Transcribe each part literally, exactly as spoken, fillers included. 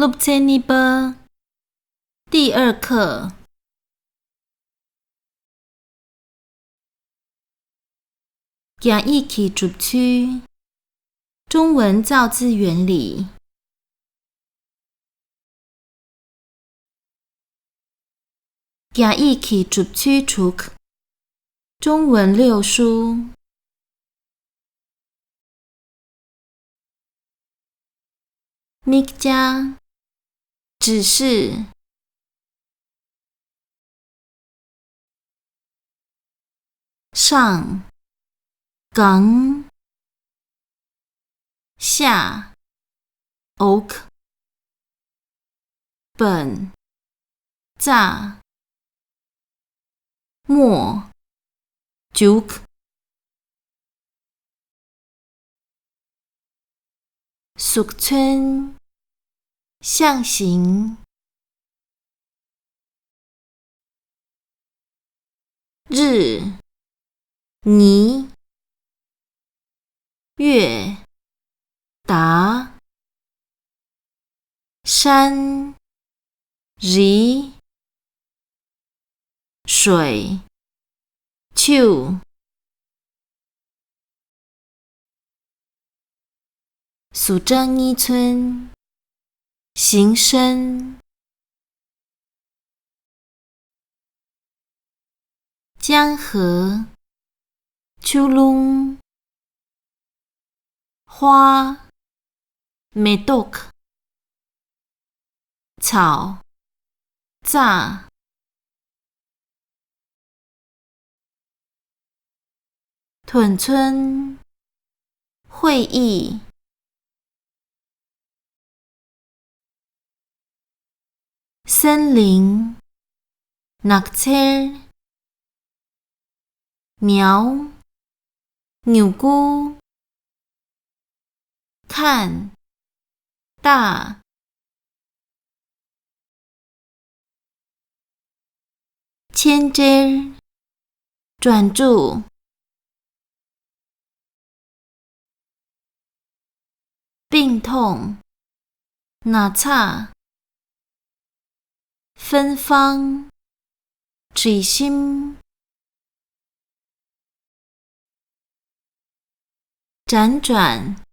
སློབ་ཚན་གཉིས་པ། 第二课。 རྒྱ་ཡིག་གི་གྲུབ་ཚུལ། 中文造字原理。 རྒྱ་ཡིག་གི་གྲུབ་ཚུལ་དྲུག 中文六书。 དམིགས་བྱ། 指示。 上。 གང། 下。 འོག། 本། 早。 末。 མཇུག། གཟུགས་མཚོན། 象形。 日。 ཉི། 月。 ཟླ། 山། རི། 水། 树། གཟུགས་སྒྲ་གཉིས་མཚོན། 形声。 江河。 ཆུ་ཀླུང་། 花། མེ་ཏོག། 草། རྩྭ། དོན་མཚོན། 会意。 森林། ནགས་ཚལ། 苗། མྱུ་གུ། 看། ལྟ། 签汁儿། 专注。 病痛། ན་ཚ། 芬芳། དྲི་ཞིམ། 辗转།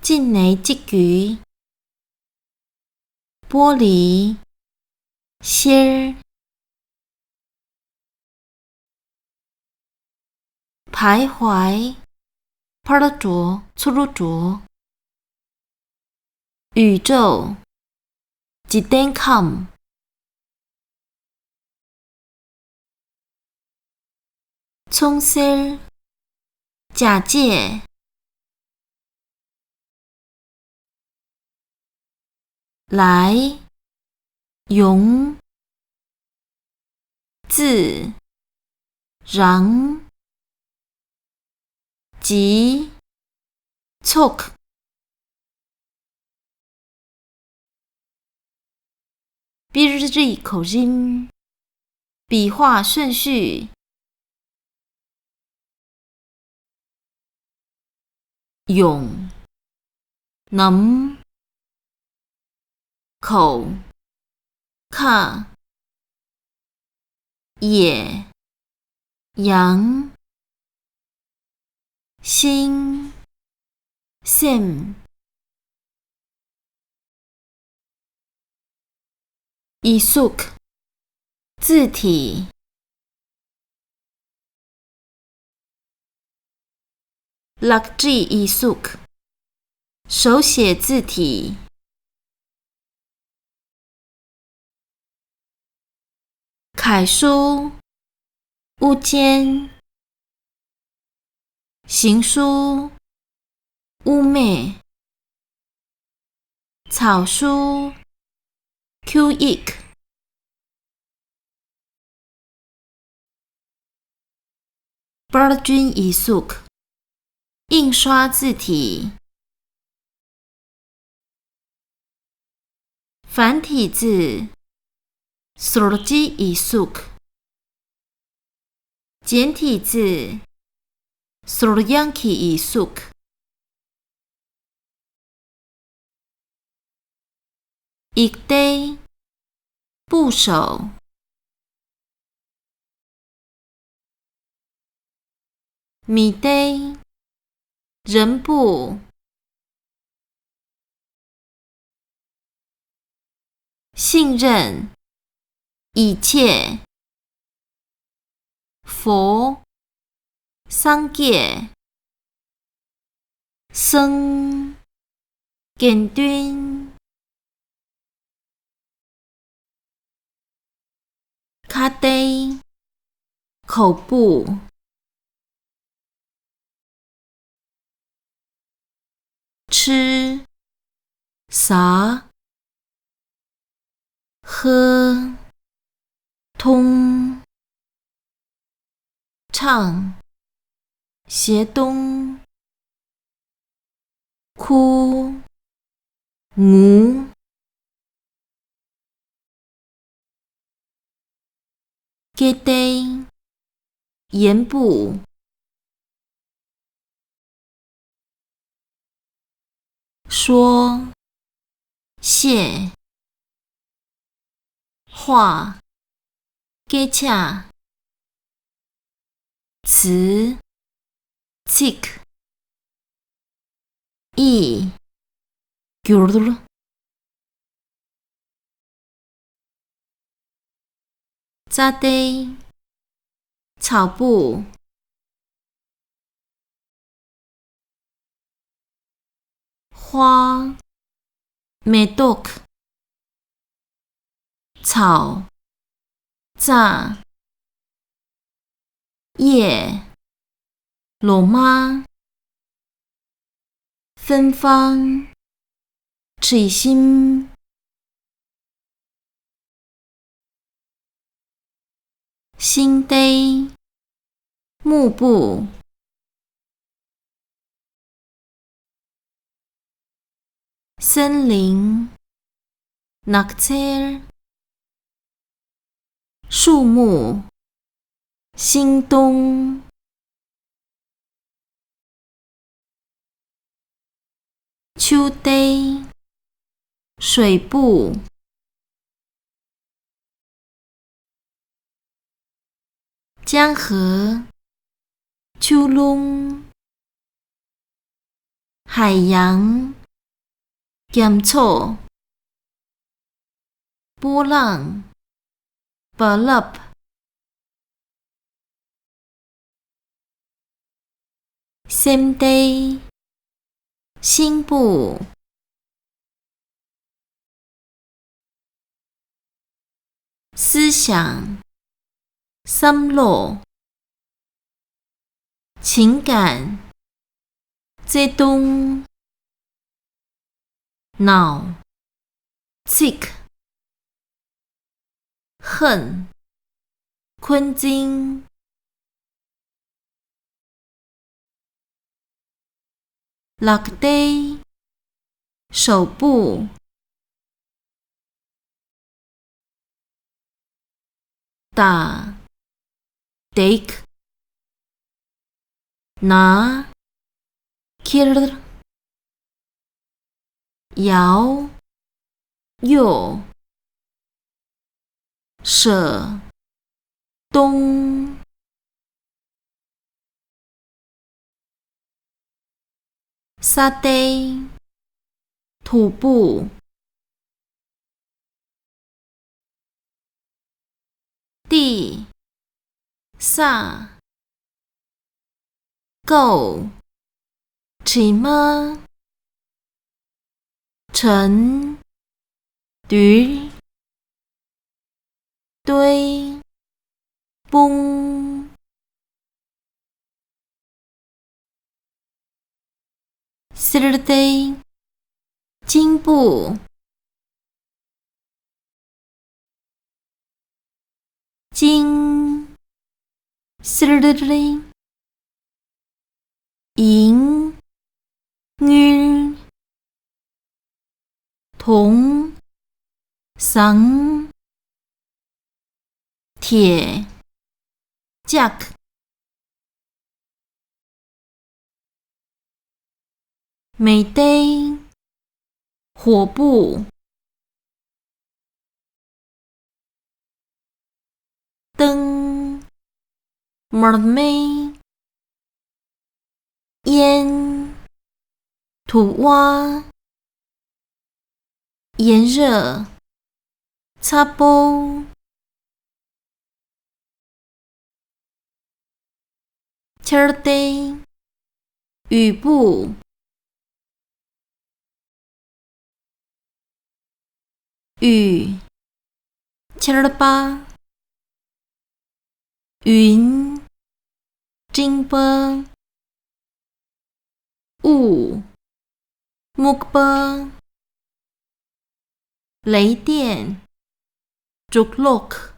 进来即局。 玻璃། གཤེར། 徘徊། ཕར་འགྲོ་ཚུར་འགྲོ། 宇宙། འཇིག་རྟེན་ཁམས། 冲刺儿། 假借。 来。 ཡོང་། 自། རང་། 集། ཚོགས། 比例口音། 笔画顺序། 用。 ནམ། 口། ཁ། 也། ཡང་། 心། སེམས། 语速。字体。 ལག་བྲིས་ཡིག་གཟུགས། 手写字体། 楷书། 乌笺། 行书། 乌梅。 草书。 Q 一。 པར་སྐྲུན་ཡིག་གཟུགས། 印刷字体། 繁体字། ཟོར་གྱི་ཡིག་གཟུགས། 简体字། ཟོར་ཡང་གི་ཡིག་གཟུགས། ཡིག་སྟེགས། 部首། མི་སྟེགས། 人部。 信任，以切。佛，桑界。僧， དགེ་འདུན། ཁ་སྟེགས། 口部。吃，撒。喝，通。 唱，斜东。哭，ngủ。 སྐེ་སྟེགས། 沿部。 说，谢。话，སྐད་ཆ། 词，ཚིག། 意，འགྱུར། རྩྭ་སྟེགས། 草部。 花，མེ་ཏོག། 草，རྩྭ། 叶，ལོ་མ། 芬芳， དྲི་ཞིམ། 心底，幕布。 森林，ནགས་ཚལ། 树木，星空。 ཆུ་སྟེགས། 水部。 江河，ཆུ་ཀླུང། 海洋，རྒྱ་མཚོ། 波浪，རྦ་རླབས། 心底，心部。 思想，བསམ་བློ། 情感། བརྩེ་དུང་། 脑། ཚིག། 恨། འཁོན་འཛིན། ལག་སྟེགས། 手部། 打། བརྡེག་ན། འཁྱེར། 摇། གཡོ། 舍། གཏོང་། ས་སྟེགས། 土部། 地། ས། 够། དྲི་མ། 沉། དུད། 堆། 崩། 心底། 心部。 金། 银། 银。 铜။ ཟངས། 铁། 镓། 煤堆。 火部。灯、མར་མེ། 烟、དུ་བ། 炎热、ཚ་པོ། 秋天、雨布。 雨、ཆར་པ། 云、སྤྲིན་པ། 雾、སྨུག་པ། 雷电、གྲོད་ཁོག